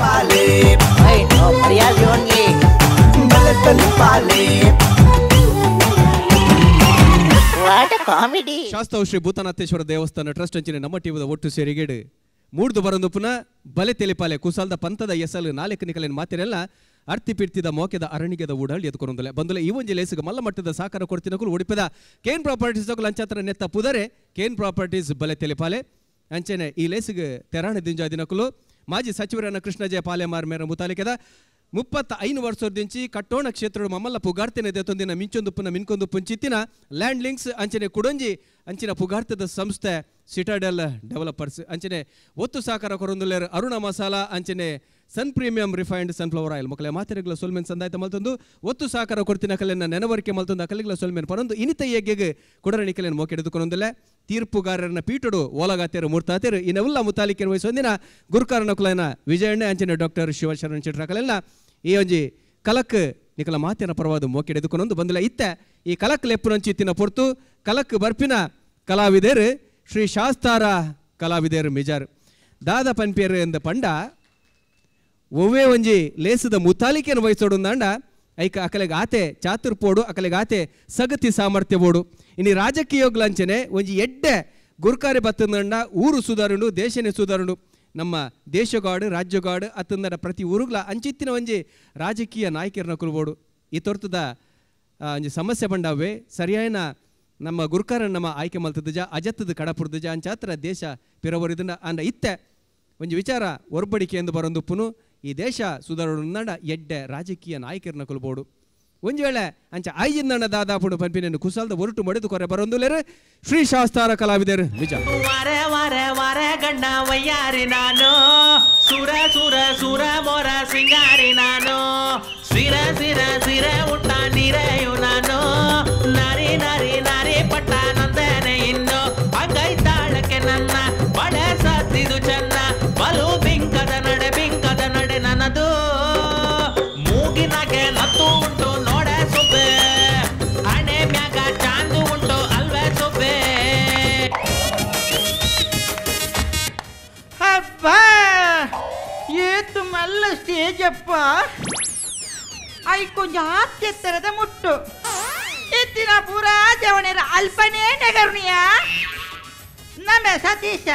ತೆಲಿಪಾಲೆ ತೆಲಿಪಾಲೆ. Comedy. Sasthav Shri Bhutanatheshwara ದೇವಸ್ಥಾನ trust ಅಂಚಿನ ನಮ್ಮ ಟಿವಿದ ಒಟ್ಟು ಸೇರಿಗೇಡು ಮೂಡ್ದು ಬರಂದು ಪುನಃ ಬಲೆ ತೆಲಿಪಾಲೆ ಕುಸಾಲ್ದ ಪಂತದ ಎಸಲು ನಾಲ್ಕು ನಿಕಲಿನ ಮಾತಿರೆಲ್ಲ ಅರ್ತಿ ಪಿರ್ತಿದ ಮೋಕೆದ ಅರಣಿಗೆದ ಊಡಾಳಿ ಎದ್ಕೊರೊಂದುಲೆ ಬಂದುಲೆ ಈ ಒಂಜಿ ಲೇಸುಗೆ ಮಲ್ಲ ಮಟ್ಟದ ಸಾಕಾರ ಕೊಡ್ತಿನಕುಲು ಉಡುಪಿದ ಕೇನ್ ಪ್ರಾಪರ್ಟೀಸ್ ಲಂಚಾತ್ರ ನೆತ್ತ ಪುದರೆ ಕೇನ್ ಪ್ರಾಪರ್ಟೀಸ್ ಬಲೆ ತೆಲಿಪಾಲೆ ಅಂಚನೆ ಈ ಲೇಸುಗೆ ತೆರಾಣ ದಿಂಜಾದಿನಕುಲು ಮಾಜಿ ಸಚಿವರನ್ನ ಕೃಷ್ಣಜಯ ಪಾಲೆಮಾರ್ ಮೇರ ಮುತಾಲಿಕೆದ 35 ವರ್ಷದಿಂಚಿ ಕಟ್ಟೋಣ ಕ್ಷೇತ್ರ ಮಮ್ಮಲ್ಲ ಪುಗಾರ್ತೆನೆ ದೇತೊಂದಿನ ಮಿಂಚೊಂದುಪ್ಪುನ ಮಿನ್ಕೊಂದು ಪುಂಚಿತ್ತಿನ ಲ್ಯಾಂಡ್ ಲಿಂಕ್ಸ್ ಅಂಚನೆ ಕುಡೊಂಜಿ ಅಂಚಿನ ಪುಗಾರ್ತದ ಸಂಸ್ಥೆ ಸಿಟಾಡೆಲ್ ಡೆವಲಪರ್ಸ್ ಅಂಚನೆ ಒತ್ತು ಸಾಕಾರ ಕೊರೊಂದುಲ್ಲೇರು ಅರುಣ ಮಸಾಲಾ ಅಂಚನೆ Sun premium refined sunflower oil ಮಕ್ಕಳ ಮಾತೆರೆಗ್ಲ ಸೊಲ್ಮೆನ್ ಸಂದಾಯ್ತ ಮಲ್ತೊಂದು ಒತ್ತು ಸಾಕಾರ ಕೊಡ್ತಿನ ಕಲೆನ ನೆನವರಿಕೆ ಮಲ್ತೊಂದು ಅಕಲಿಗ್ಲ ಸೊಲ್ಮೆನ್ ಪರೊಂದು ಇನಿತ ಯಜ್ಞೆಗೆ ಕೊಡರಣಿಕಲೆನ ಮೋಕೆಡೆದುಕೊಂಡೊಂದಿಲ್ಲ ತೀರ್ಪುಗಾರರನ್ನ ಪೀಟುಡು ಓಲಗಾತೇರು ಮೂರ್ತಾತೇರು ಇನ್ನೆಲ್ಲ ಮುತಾಲಿಕೆಯನ್ನು ವಹಿಸೊಂದಿನ ಗುರುಕಾರನ ಕುಲನ ವಿಜಯಣ್ಣ ಅಂಚನೆ ಡಾಕ್ಟರ್ ಶಿವಶರಣ ಶೆಟ್ಟರಕಲೆಲ್ಲ ಈ ಒಂಜಿ ಕಲಕ್ ನಿಕಲ ಮಾತಿನ ಪರವಾದ ಮೋಕೆಡೆದುಕೊಂಡೊಂದು ಬಂದಿಲ್ಲ ಇತ್ತ ಈ ಕಲಕ್ ಲೆಪ್ಪುನಂಚಿ ಇತ್ತಿನ ಪೊರ್ತು ಕಲಕ್ ಬರ್ಪಿನ ಕಲಾವಿದೇರು ಶ್ರೀ ಶಾಸ್ತಾರ ಕಲಾವಿದೇರು ಮಿಜಾರ್ ದಾದ ಪನ್ಪಿಯರು ಎಂದ ಪಂಡ ಒವ್ವೇ ಒಂಜಿ ಲೇಸದ ಮುತಾಲಿಕೆಯನ್ನು ವಹಿಸೋಡುಂದಾಂಡ ಐಕ ಅಕಲೆಗೆ ಆತೆ ಚಾತುರ್ಪೋಡು ಅಕಲೆಗೆ ಆತೆ ಸಗತಿ ಸಾಮರ್ಥ್ಯ ಬೋಡು ಇನ್ನು ರಾಜಕೀಯೋಗ್ಲಂಚನೆ ಒಂಜಿ ಎಡ್ಡೆ ಗುರ್ಕಾರಿ ಬತ್ತಂದಂಡ ಊರು ಸುಧಾರುಂಡು ದೇಶನೇ ಸುಧಾರುಂಡು ನಮ್ಮ ದೇಶಗಾಡು ರಾಜ್ಯಗಾಡು ಅತ್ತಂದಡ ಪ್ರತಿ ಊರುಗ್ಲ ಅಂಚಿತ್ತಿನ ಒಂಜಿ ರಾಜಕೀಯ ನಾಯಕರನ್ನ ಕುಲ್ಬೋಡು ಈ ತೊರ್ತದ ಒಂಜಿ ಸಮಸ್ಯೆ ಬಂಡಾವೆ ಸರಿಯಾಯನ ನಮ್ಮ ಗುರ್ಕಾರನ ನಮ್ಮ ಆಯ್ಕೆ ಮಲ್ತದಜ ಅಜತ್ತದ ಕಡಪುರ್ದಜ ಅಂಚಾತ್ರ ದೇಶ ಪಿರವರಿದಂಡ ಅಂಡ ಇತ್ತೆ ಒಂಜಿ ವಿಚಾರ ಒರ್ಬಡಿಕೆ ಎಂದು ಬರೊಂದುಪ್ಪುನು ಈ ದೇಶ ಸುಧಾರಣೆ ಎಡ್ಡೆ ರಾಜಕೀಯ ನಾಯಕರನ್ನ ಕುಲ್ಬೋಡು ಒಂಜಿ ವೇಳೆ ಅಂಚ ಐಜಿಂದಣ್ಣ ದಾದಾಪುಡು ಪಂಪಿನ ಕುಸಲ್ದ ಒರಟು ಮಡಿದು ಕೊರೆ ಬರೊಂದುಲೇರು ಶ್ರೀ ಶಾಸ್ತಾರ ಕಲಾವಿದರು ನಿಜ. ವಾರೆ ವಾರೆ ವಾರೆ ಗಂಡ ವಯ್ಯಾರಿ ನಾನು ಸುರ ಸುರ ಸುರ ಮೊರ ಸಿಂಗಾರಿ ನಾನು ಸಿರ ಸಿರ ಸಿರ ಊಟ ನೀರೆಯು ನಾನು ನಾರಿ ನಾರಿ ನಾರಿ ಪಟ್ಟ ನಂದನೆ ಇನ್ನು ಅಂಗೈತಾಳಕ್ಕೆ ನನ್ನ ಬಳೆ ಸತ್ತಿದು ಚೆನ್ನ ಬಲು ಬಿಂಕದ ನಡೆ ಬಿಂಕದ ನಡೆ ನನ್ನದು ಮೂಗಿನಾಗೆ ನತ್ತು ಉಂಟು ನೋಡೆ ಸುಬ್ಬೆ ಹಣೆ ಮ್ಯಾಗ ಚಾಂದು ಉಂಟು ಅಲ್ವೇ ಸುಬ್ಬೆ. ಅಬ್ಬಾ ಏತು ಮಲ್ಲ ಸ್ಟೇಜಪ್ಪ ಐಕೊಂಜ ಆತ್ಯೆತ್ತರದ ಮುಟ್ಟು ಎತ್ತಿನ ಪೂರಾ ಜವಣರ ಅಲ್ಪನೇ ನಗರ್ನಿಯ ನಮ್ಮ ಸತೀಶ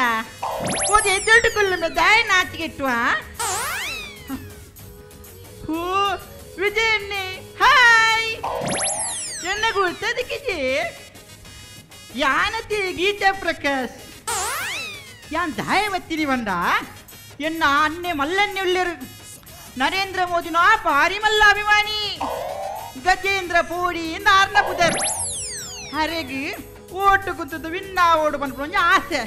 ಓದಿ ಎದ್ದುಕುಲ್ಲ ದಾಯ ನಾಚಿಗೆಟ್ಟುವ ಹೂ ವಿಜಯಣ್ಣೆ ಹಾಯ್ ಎನ್ನ ಗುರ್ತದಕ್ಕಿಜಿ ಯಾನತಿ ಗೀತಾ ಪ್ರಕಾಶ್ ಯಾನ್ ದಾಯ ಬತ್ತೀನಿ ಬಂದ ಎನ್ನ ಅನ್ನೆ ಮಲ್ಲನ್ನೆ ಉಳ್ಳರು ನರೇಂದ್ರ ಮೋದಿನ ಭಾರಿ ಮಲ್ಲ ಅಭಿಮಾನಿ ಗಜೇಂದ್ರ ಪೋಡಿ ನಾರ್ನ ಪುದರ್ ಹರೆಗೆ ಓಟು ಕುತ್ತದ್ದು ವಿನ್ನ ಓಡು ಬಂದ್ಕೊಂಡು ಆಸೆ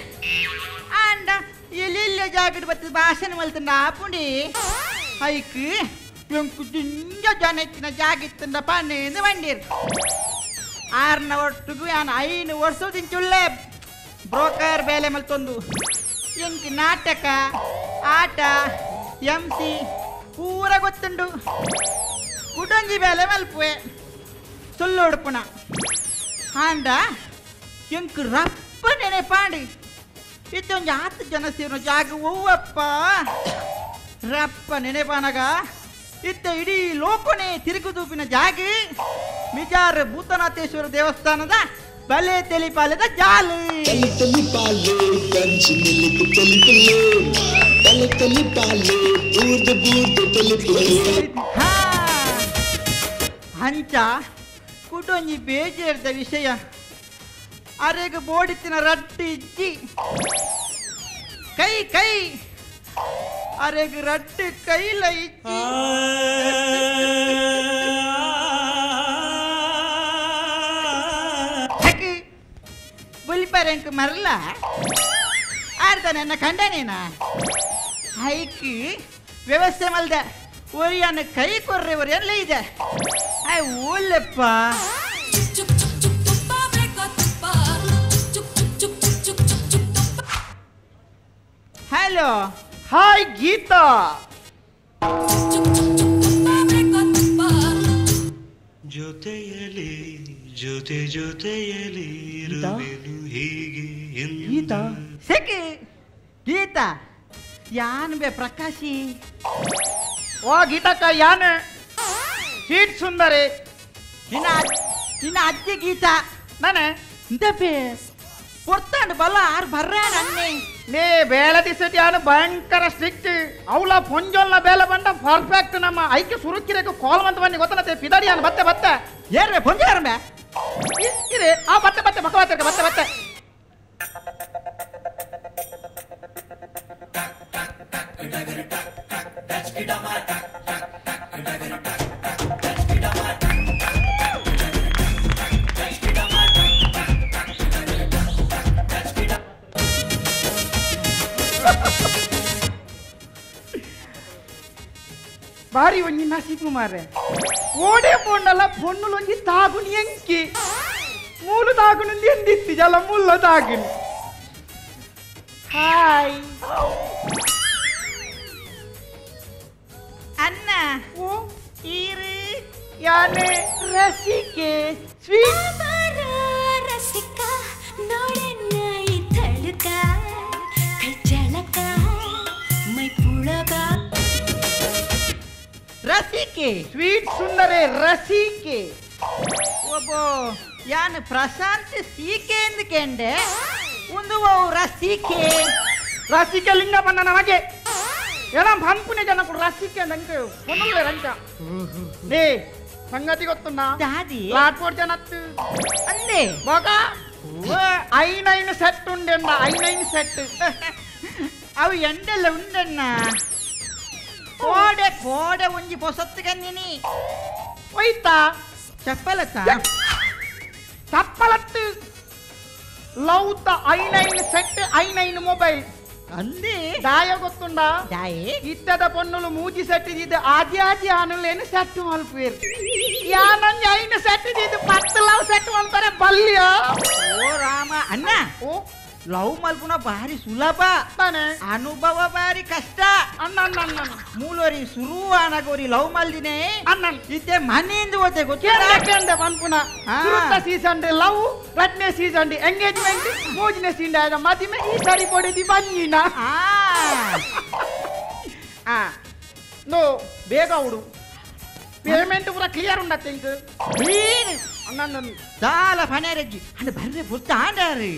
ಅಂಡ ಎಲ್ಲೆಲ್ಲ ಜಾಗಡ್ ಬತ್ತದ ಭಾಷಣ ಮಲ್ತಂಡ ಆಪುಂಡಿ ಐಕ್ ಎಂಕು ದಿಂಜ ಜನ ಇತ್ತಿನ ಜಾಗಿತ್ತಂಡ ಪನ್ನೇಂದು ಬಂಡೀರ್ ಆರ್ನ ಒಟ್ಟುಗು ಯಾನ್ 5 ವರ್ಷ ದಿಂಚುಳ್ಳೆ ಬ್ರೋಕರ್ ಬೇಲೆ ಮಲ್ತೊಂದು ಎಂಕ್ ನಾಟಕ ಆಟ ಎಂ ಸಿ ಪೂರ ಗೊತ್ತುಂಡು ಕುಡೊಂಜಿ ಬೇಲೆ ಮಲ್ಪುವೆ ಸೊಲ್ಲೋಡುಪುಣ ಆಂಡ ಎಂಕ್ ರಪ್ಪ ನೆನೆಪಾಂಡು ಇತ್ತೊಂಜಿ ಆತು ಜನ ಸೇರಿನ ಜಾಗ ಒವ್ವಪ್ಪ ರಪ್ಪ ನೆನೆಪಾನಗ ಇತ್ತ ಇಡೀ ಲೋಕನೇ ತಿರುಗುದೂಪಿನ ಜಾಗ ಮಿಜಾರ್ ಭೂತನಾಥೇಶ್ವರ ದೇವಸ್ಥಾನದ ಬಲೆ ತೆಲಿಪಾಲೆದ ಜಾಲು. ಅಂಚ ಕುಡೊಂಜಿ ಬೇಜೇರ್ದ ವಿಷಯ ಅರೆಗ್ ಬೋಡಿತ್ತಿನ ರಟ್ಟಿ ಇಜ್ಜಿ ಕೈ ಕೈ ಅರೆಗ್ ರಟ್ಟಿ ಕೈಲ ಇಜ್ಜಿ ಬುಲ್ಪರೆಂಕ್ ಮರಲ ಆರ್ದ ನನ್ನ ಕಂಡನೇನಾ ಐಕ್ ವ್ಯವಸ್ಥೆ ಮಲ್ದ ಒರಿಯನ್ನ ಕೈ ಕೊರ್ರೆ ಒರಿಯನ್ ಇದೆ I ಓಲೆಪ್ಪ. Hello hi Geeta. ಜೊತೆಯಲಿ ಜೊತೆ ಜೊತೆಯಲಿ ಇರುವೆನು ಹೀಗೆ ಗೀತಾ ಸೆಕೆ ಗೀತಾ ಯಾನ್ ಬೇ ಪ್ರಕಾಶಿ ಓ ಗೀತಕ್ಕ ಯಾನ್ ಸೀಟ್ ಸುಂದರಿ ನಿನ್ನ ನಿನ್ನ ಅಜ್ಜಿ ಗೀತಾ ನಾನೇ ಇಂತಪೇ ಪೊರ್ತಾಂಡ್ ಬಲ್ಲ ಆರು ಬರ್ರ ನನ್ನೆ ನೇ ಬೇಳೆ ದಿಸತಿ ಯಾನು ಭಯಂಕರ ಸ್ಟ್ರಿಕ್ಟ್ ಅವಳ ಪೊಂಜೋಲ್ನ ಬೇಲೆ ಬಂದ ಪರ್ಫೆಕ್ಟ್ ನಮ್ಮ ಐಕೆ ಸುರುಕಿರಕ್ಕೆ ಕಾಲ್ ಅಂತ ಬನ್ನಿ ಗೊತ್ತನತ್ತೆ ಪಿದಾಡಿ ಯಾನು ಬತ್ತೆ ಬತ್ತೆ ಏರ್ವೆ ಪೊಂಜ ಏರ್ಮೆ ಇದೆ ಆ ಬತ್ತೆ ಬತ್ತೆ ಮಕ್ಕ ಬತ್ತೆ ಬತ್ತೆ ಬತ್ತೆ ಬಾರಿ ಒಂಜಿ ನಸೀಬು ಮಾರ್ರೆ ಓಡೆ ಪೋಂಡಲ ಪೊನ್ನುಲೊಂಜಿ ತಾಗುನಿ ಎಂಕಿ ಮೂಲು ತಾಗುನುಂದು ಎಂದಿತ್ತಿ ಜಲ ಮುಲ್ಲ ತಾಗುನಿ ಹಾಯ್ ಅನ್ನ ಓ ಈರು ಯಾನೆ ರಸಿಕೆ ಸ್ವೀಟ್ ರಸಿಕ ನೋಡೆನ್ನ ಈ ತಳುಕ ಕೈ ಚಳಕ ಮೈ ಪುಳಕ ರಸಿಕೆ ಸ್ವೀಟ್ ಸುಂದರೇ ರಸಿಕೆ ಒಬ್ಬ ಯಾನ್ ಪ್ರಶಾಂತ್ ಸೀಕೆ ಎಂದು ಕೆಂಡೆ ಒಂದು ರಸಿಕೆ ರಸಿಕೆ ಲಿಂಗ ಬಂದ ನಮಗೆ ಏನ ಭನ್ಪುನೆ ಜನ ಕೂಡ ರಸಿಕೆ ನಂಗೆ ಕೊನಲ್ಲೆ ರಂಚ ಲೇ ಸಂಗತಿ ಗೊತ್ತುನ್ನ ದಾದಿ ಲಾಟ್ಪೋರ್ ಜನತ್ತು ಅಂದೆ ಬಾಗ I nine set ಉಂಡೆನ್ನ I nine set ಅವು ಎಂಡೆಲ್ಲ ಉಂಡನ್ನ ಕೋಡೆ ಕೋಡೆ ಒಂಜಿ ಪೊಸತ್ತು ಕಂದಿನಿ ಒಯ್ತಾ ಚಪ್ಪಲತ್ತ ಚಪ್ಪಲತ್ತು ಲೌತ I nine set I nine mobile ಅಂದೆ ದಾಯ ಗೊತ್ತುಂಡ ದಾಯೆ ಇತ್ತದ ಪೊನ್ನುಲು ಮೂಜಿ ಸೆಟ್ ಇದ್ದಿದ್ದು ಆದಿ ಆದಿ ಆನುಲೇನು ಸೆಟ್ ಮಲ್ಪೇರು ಯಾನಂಜಿ ಐನು ಸೆಟ್ ಇದ್ದಿದ್ದು 10 ಲವ್ ಸೆಟ್ ಮಲ್ಪರೆ ಬಲ್ಯ ಓ ರಾಮ ಅಣ್ಣ ಓ ಲವ್ ಮಲ್ಪುನ ಭಾರಿ ಸುಲಭ ತಾನೆ ಅನುಭವ ಭಾರಿ ಕಷ್ಟ ಅಣ್ಣ ಅಣ್ಣ ಅಣ್ಣ ಮೂಲೋರಿ ಸುರು ಆನಗೋರಿ ಲವ್ ಮಲ್ದಿನೇ ಅಣ್ಣ ಇತ್ತೆ ಮನೆಯಿಂದ ಓದೆ ಗೊತ್ತಿಲ್ಲ ಕೇಂದ್ರ ಪನ್ಪುನ ಸುರುತ್ತ ಸೀಸನ್ ಲವ್ ರಡ್ನೇ ಸೀಸನ್ ಎಂಗೇಜ್ಮೆಂಟ್ ಮೂಜನೇ ಸೀನ್ ಆದ ಮದಿಮೆ ಈ ಸಾರಿ ಪೊಡಿದಿ ಬಂಜಿನ ಆ ನೋ ಬೇಗ ಉಡು ಪೇಮೆಂಟ್ ಪೂರ ಕ್ಲಿಯರ್ ಉಂಡ ತಿಂಕ್ ಕ್ಲೀನ್ ಅಣ್ಣ ದಾಲ ಪನೇರಜ್ಜಿ ಅಂಡ ಬರ್ರೆ ಪುರ್ತ ಆಂಡಾರಿ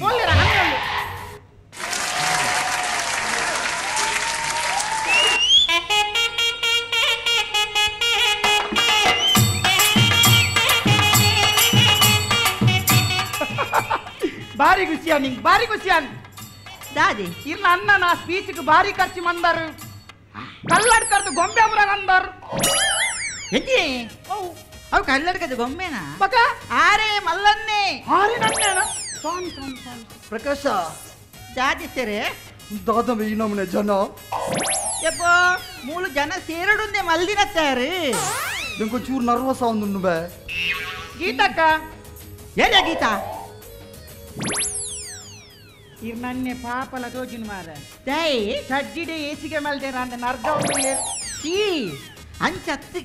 ಬಾರಿ ಖುಷಿಯಾ ನಿಂಗೆ ಬಾರಿ ಖುಷಿಯಾನ್ ದಾದಿ ಇರ್ನ ಅಣ್ಣ ನಾ ಸ್ಪೀಚ್ಗೆ ಬಾರಿ ಖರ್ಚು ಮಂದರು ಕಲ್ಲಡ್ಕರ್ದು ಗೊಂಬೆ ಪುರ ಅಂದರು ಎಂಜಿ ಅವು ಕಲ್ಲಡ್ಕದ ಗೊಂಬೆನಾ ಬಕ ಆರೆ ಮಲ್ಲನ್ನೇ ಆರೆ ನನ್ನೇನ ಸ್ವಾಮಿ ಸ್ವಾಮಿ ಸ್ವಾಮಿ ಪ್ರಕಾಶ ದಾದಿ ಸೆರೆ ದಾದ ಈ ನಮ್ಮನೆ ಜನ ಯಪ್ಪ ಮೂಲು ಜನ ಸೇರಡುಂದೆ ಮಲ್ದಿನತ್ತಾರೆ ನಿಂಗೆ ಚೂರು ನರ್ವಸ್ ಆവുಂದುಂಡು ಬೇ ಗೀತಕ್ಕ ಏನ ಗೀತಾ ಇರ್ ನನ್ನೆ ಪಾಪಲ ತೋಜಿನ ಮಾರ ದೈ ಸಡ್ಡಿಡೆ ಏಸಿಗೆ ಮಲ್ದೇರ ಅಂದ ನರ್ಗ ಸೀ ಅಂಚತ್ತಿ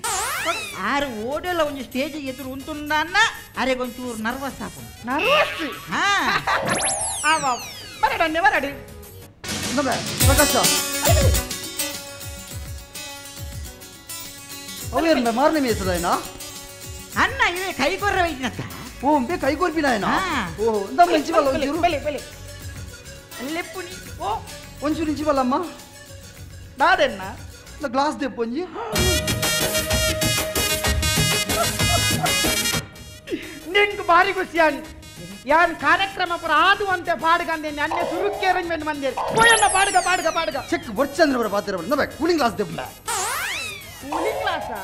ಆರು ಓಡೆಲ್ಲ ಒಂಜಿ ಸ್ಟೇಜ್ ಎದುರು ಉಂಟುಂಡನ್ನ ಅರೆಗೊಂಚೂರು ನರ್ವಸ್ ಆಪು ನರ್ವಸ್ ಹಾ ಆವ ಬರಡನ್ನೆ ಬರಡಿ ನಮೆ ಪ್ರಕಾಶ ಅವೇರ್ನ ಮಾರನೇ ಮೇಸದಾಯ್ನಾ ಅಣ್ಣ ಇವೆ ಕೈಗೊರ್ರ ವೈದ್ಯನತ್ತ ಓ ಬೇ ಕೈಗೊರ್ಪಿನಾಯನ ಓ ನಮ್ಮ ಇಂಚಿವಲ್ಲ ಒಂಚೂರು ಬೆಲೆ ಬೆಲೆ ಲೆಪ್ಪುನಿ ಓ ಒಂಚೂರು ಇಂಚಿವಲ್ಲಮ್ಮ ದಾದೆನ್ನ ಗ್ಲಾಸ್ ದೆಪ್ಪು ಒಂಜಿ ನಿಂಗೆ ಭಾರಿ ಖುಷಿಯಾನ್ ಯಾನ್ ಕಾರ್ಯಕ್ರಮ ಪುರ ಆದು ಅಂತೆ ಪಾಡ್ಗಂದೆ ನನ್ನೆ ಸುರುಕ್ಕೆ ಅರೇಂಜ್ಮೆಂಟ್ ಮಂದಿರ್ ಪೋಯನ್ನ ಪಾಡ್ಗ ಪಾಡ್ಗ ಪಾಡ್ಗ ಚೆಕ್ ವರ್ಚಂದ್ರ ಬರ ಪಾತ್ರ ಬರ ಕೂಲಿಂಗ್ ಗ್ಲಾಸ್ ದೆಪ್ಪು ಕೂಲಿಂಗ್ ಗ್ಲಾಸಾ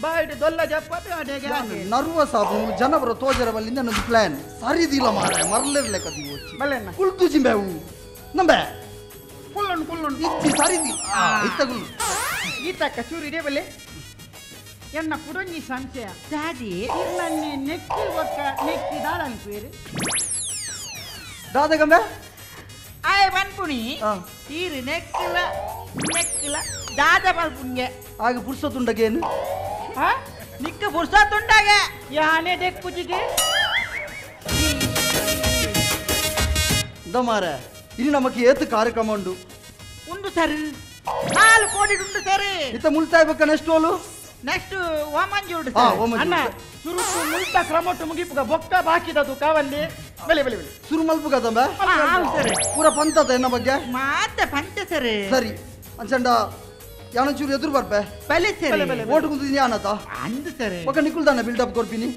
ಬಾಯ್ಡು ದೊಲ್ಲ ಜಪ್ಪತೆ ಅಡೆಗೆ ನರ್ವಸ್ ಆಪು ಜನ ಬರ ತೋಜರ ಬಲ್ಲಿಂದ ನನ್ನದು ಪ್ಲಾನ್ ಸರಿದಿಲ್ಲ ಮಾರೆ ಮರಲಿರ್ಲೆಕ್ಕ ದಿವೋಚಿ ಬಲ್ಲೆನ್ನ ಕುಲ್ತು ಜಿಂಬೆವು ನಂಬೆ ಕುಲ್ಲೊಂಡು ಕುಲ್ಲೊಂಡು ಇಚ್ಚಿ ಸರಿದಿಲ್ಲ ಇತ್ತಗುಲ್ ಗೀತಕ್ಕ ಚೂರು ಇದೇ ಬಲ್ಲೆ ಎನ್ನ ಕುಡೊಂಜಿ ಸಂಶಯ ದಾದಿ ಇರ್ನನ್ನೆ ನೆಕ್ಕಿ ಒಕ್ಕ ನೆಕ್ಕಿ ದಾದ ಅನ್ಪೇರು ದಾದಗಂಬೆ ಆಯ್ ಪನ್ಪುಣಿ ತೀರು ನೆಕ್ಕಿಲ ನೆಕ್ಕಿಲ ದಾದ ಪಲ್ಪುಂಗೆ ಆಗ ಪುರ್ಸೊತ್ತುಂಡಗೇನು ನಿಕ್ಕ ಪುರ್ಸೊತ್ತುಂಡಾಗ ಯಾನೆ ದೆಕ್ಕುಜಿಗೆ ಇಂದ ಮಾರೆ ಇನ್ನು ನಮಕ್ ಏತು ಕಾರ್ಯಕ್ರಮ ಉಂಡು ಉಂಡು ಸರ್ 4 ಕೋಟಿ ಉಂಡು ಸರ್ ಇತ್ತ ಮುಲ್ತಾಯ ಬಕ್ಕ ನೆಕ್ಸ್ಟ್ ಓಲು ನೆಕ್ಸ್ಟ್ ಓಮಂಜಿ ಉಂಡು ಸರ್ ಅಣ್ಣ ಸುರುಕು ಮುಲ್ತ ಕ್ರಮೊಟ್ಟು ಮುಗಿಪುಗ ಬೊಕ್ಕ ಬಾಕಿದದು ಕಾವಲ್ಲಿ ಬೆಲೆ ಬೆಲೆ ಬೆಲೆ ಸುರು ಮಲ್ಪುಗ ತಂಬ ಸರ್ ಪೂರ ಪಂತದ ಎನ್ನ ಬಗ್ಗೆ ಮಾತ ಪಂಚ ಸರ್ ಸರಿ ಅಂಚಂಡ ಯಾನಚೂರು ಎದುರು ಬರ್ಪೆ ಬಲೆ ಸರ್ ಓಟು ಕುಂತಿದ್ದೀನಿ ಯಾನತ ಅಂದು ಸರ್ ಒಕ್ಕ ನಿಕ್ಕುಲ್ದಾನ ಬಿಲ್ಡಪ್ ಕೊರ್ಪಿನಿ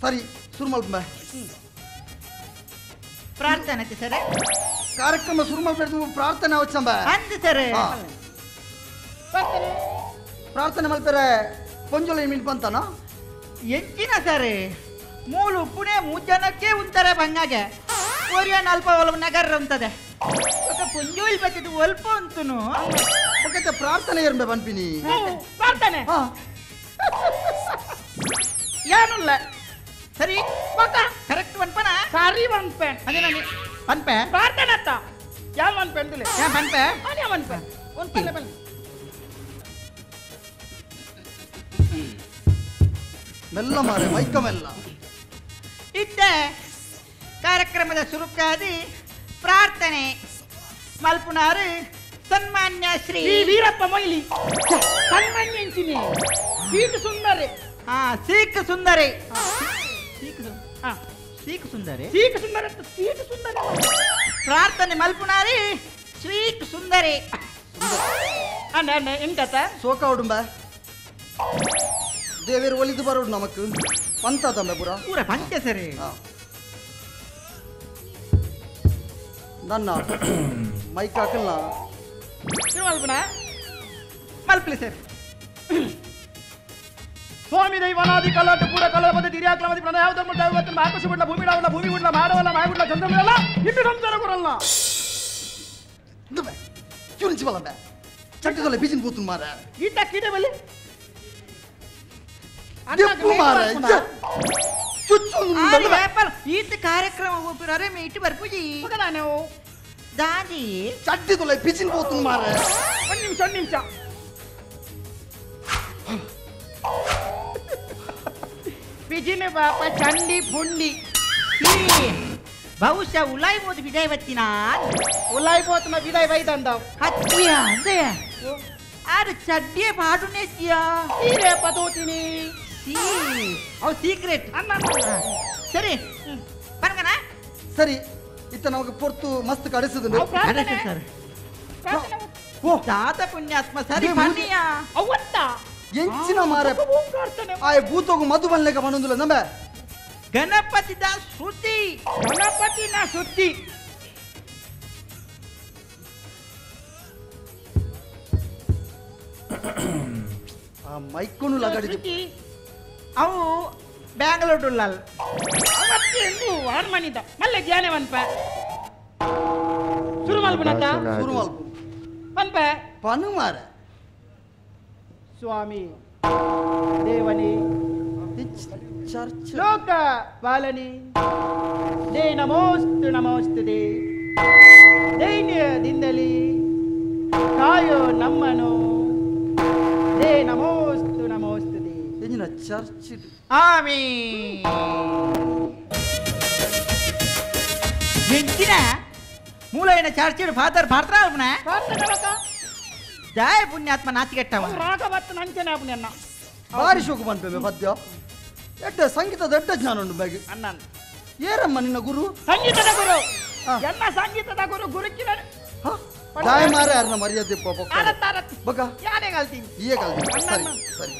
ಸರಿ ಸುರು ಮಲ್ಪೆ ಪ್ರಾರ್ಥನೆ ಸರ್ ಕಾರ್ಯಕ್ರಮ ಸುರು ಮಲ್ಪೆ ಪ್ರಾರ್ಥನೆ ಅವಚ್ಚಂಬ ಅಂದು ಸರ್ ಪ್ರಾರ್ಥನೆ ಮಲ್ಪೆರೆ ಪೊಂಜೊಲ ಮೀನ್ ಪಂತನ ಎಂಚಿನ ಸರ್ ಮೂಲು ಉಪ್ಪುನೆ ಮೂರು ಜನಕ್ಕೆ ಉಂತಾರೆ ಬಂಗಾಗೆ ಒರಿಯನ್ ಅಲ್ಪ ಒಲವು ನಗರ ಉಂತದೆ ಪೊಂಜೋಲ್ ಬತ್ತಿದ್ದು ಒಲ್ಪ ಉಂತುನು ಒಕ್ಕತ್ತೆ ಪ್ರಾರ್ಥನೆ ಏರ್ಬೆ ಬನ್ಪಿನಿ ಪ್ರಾರ್ಥನೆ ಏನುಲ್ಲ ಸರಿ ಕರೆಕ್ಟ್ ಒನ್ಪನ ಸರಿ ಒನ್ಪೆ ಅದೇ ನಾನು ಪನ್ಪೆ ಪ್ರಾರ್ಥನೆ ಅತ್ತ ಯಾನ್ ಒನ್ಪೆ ಅಂದಿಲ್ಲ ಯಾ ಪನ್ಪೆ ಅದೇ ಒನ್ಪೆ ಉಂಟು ಮೆಲ್ಲ ಮಾರೆ ಮೈಕ ಮೆಲ್ಲ ಇದ್ದ ಕಾರ್ಯಕ್ರಮದ ಸುರುಕಾದಿ ಪ್ರಾರ್ಥನೆ ಮಲ್ಪುನಾರು ಸನ್ಮಾನ್ಯ ಶ್ರೀ ವೀರಪ್ಪ ಮೊಯ್ಲಿ ಸನ್ಮಾನ್ಯ ಇಂಚಿನಿ ಸೀಕ್ ಸುಂದರಿ ಹಾ ಸೀಕ್ ಸುಂದರಿ ಸೀಕ್ ಸುಂದರಿ ಸೀಕ್ ಸುಂದರಿ ಸೀಕ್ ಸುಂದರಿ ಪ್ರಾರ್ಥನೆ ಮಲ್ಪುನಾರಿ ಸ್ವೀಟ್ ಸುಂದರಿ ಅಣ್ಣ ಅಣ್ಣ ಎಂಕತ ಸೋಕ ಉಡುಂಬ ದೇವೇರು ಒಲಿದು ಬರೋಡು ನಮಕ್ ಪಂತ ತಂಬೆ ಪೂರ ಪೂರ ಪಂಚ ಸರಿ ನನ್ನ ಮೈಕ್ ಹಾಕಲ್ಲ ಮಲ್ಪುನ ಮಲ್ಪಲಿ ಸರ್ ಸ್ವಾಮಿ ದೈವನಾದಿ ಕಲಾಟ ಪೂರ ಕಲಾ ಪದ್ಧತಿ ಹಿರಿಯಾಕ್ಲಮತಿ ಪ್ರಣಯ ಧರ್ಮ ದೈವತ್ನ ಆಕಾಶ ಬಿಡ್ಲ ಭೂಮಿ ಡಾವಲ್ಲ ಭೂಮಿ ಬಿಡ್ಲ ಮಾಡವಲ್ಲ ಮಾಯ ಬಿಡ್ಲ ಚಂದ್ರಮಿರಲ್ಲ ಇಟ್ಟು ಸಂಸಾರ ಕೊರಲ್ಲ ಚುರಿಂಚಿ ಬಲಂಬೆ ಚಟ್ಟದಲ್ಲ ಬಿಜಿನ್ ಪೂತು ಮಾರ ಗೀತಾ ಕೀಡೆ ಬಲಿ ದೆಪ್ಪು ಮಾರ ಚುಚ್ಚು ಈತ ಕಾರ್ಯಕ್ರಮ ಒಬ್ಬರೇ ಇಟ್ಟು ಬರ್ಪುಜಿ ನಾನು ದಾದಿ ಚಟ್ಟಿದಲ್ಲ ಬಿಜಿನ್ ಪೂತು ಮಾರ ಒಂದು ನಿಮಿಷ ಒಂದು ನಿಮಿಷ ಬಿಜಿನ ಬಾಪ ಚಂಡಿ ಪುಂಡಿ ಬಹುಶಃ ಉಲಾಯ್ ಬೋದು ವಿದಾಯ್ ಬತ್ತಿನ ಉಲಾಯ್ ಬೋತನ ವಿದಾಯ್ ಬೈದಂದವ್ ಹತ್ತಿಯ ಅಂದೆಯ ಆರು ಚಡ್ಡಿಯೇ ಪಾಡುನೇತಿಯ ಸೀರೆ ಪದೋತಿನಿ ಸೀ ಅವು ಸೀಕ್ರೆಟ್ ಅನ್ನ ಸರಿ ಪನ್ಗನ ಸರಿ ಇತ್ತ ನಮಗೆ ಪೊರ್ತು ಮಸ್ತ್ ಕಡಿಸಿದ್ರು ಸರ್ ಓ ತಾತ ಪುಣ್ಯಾತ್ಮ ಸರಿ ಪನ್ನಿಯ ಅವತ್ತ ಎಂಚಿನ ಮಾರೆ ಆಯ್ ಭೂತೋಗು ಮಧು ಬನ್ಲೆಕ ಬಂದುಲ್ಲ ನಂಬೆ ಗಣಪತಿ the ಶ್ರುತಿ ಗಣಪತಿನ ಸುದ್ದಿ ಆ ಮೈಕೋನು ಲಗಡಿದೆ ಅವು ಬ್ಯಾಂಗ್ಳೂರ್ ಡುಲ್ಲಲ್ ಅವತ್ತೆ ಎಂದು ವಾರ್ಮನಿದ ಮಲ್ಲೆ ಜ್ಞಾನ ವನ್ಪ ಶುರು ಮಲ್ಪನತ್ತ ಶುರು ಮಲ್ಪ ಪನ್ಪ ಪನು ಮಾರೆ ಸ್ವಾಮಿ ದೇವನಿ ಚರ್ಚ್ ಲೋಕ ಪಾಲನಿ they ನಮೋಸ್ತು ನಮೋಸ್ತು they ದೈನ್ಯದಿಂದಲೇ ಕಾಯೋ ನಮ್ಮನು they ನಮೋಸ್ತು ನಮೋಸ್ತು they ಎಂಜಿನ ಚರ್ಚ್ ಆಮೀ ಎಂಜಿನ ಮೂಲ ಚರ್ಚ್ ಫಾದರ್ ಭಾರತ ಜಯ ಪುಣ್ಯಾತ್ಮ ನಾಚಿಗೆಟ್ಟವ ರಾಘವತ್ ನಂಚನೆ ಅನ್ನ ಭಾರಿ ಶೋಕು ಬಂದ್ಪೆ ಪದ್ಯ ಎಡ್ಡ ಸಂಗೀತದ ಎಡ್ಡ ಜ್ಞಾನ ಉಂಟು ಬ್ಯಾಗ್ ಅನ್ನ ಏರಮ್ಮ ನಿನ್ನ ಗುರು ಸಂಗೀತದ ಗುರು ಎಲ್ಲ ಸಂಗೀತದ ಗುರು ಗುರುಕಿರ ದಾಯ ಮಾರ ಯಾರನ್ನ ಮರ್ಯಾದೆ ಬಗ್ಗ ಯಾರೇ ಕಲ್ತೀನಿ ಈಯೇ ಕಲ್ತೀನಿ ಸರಿ ಸರಿ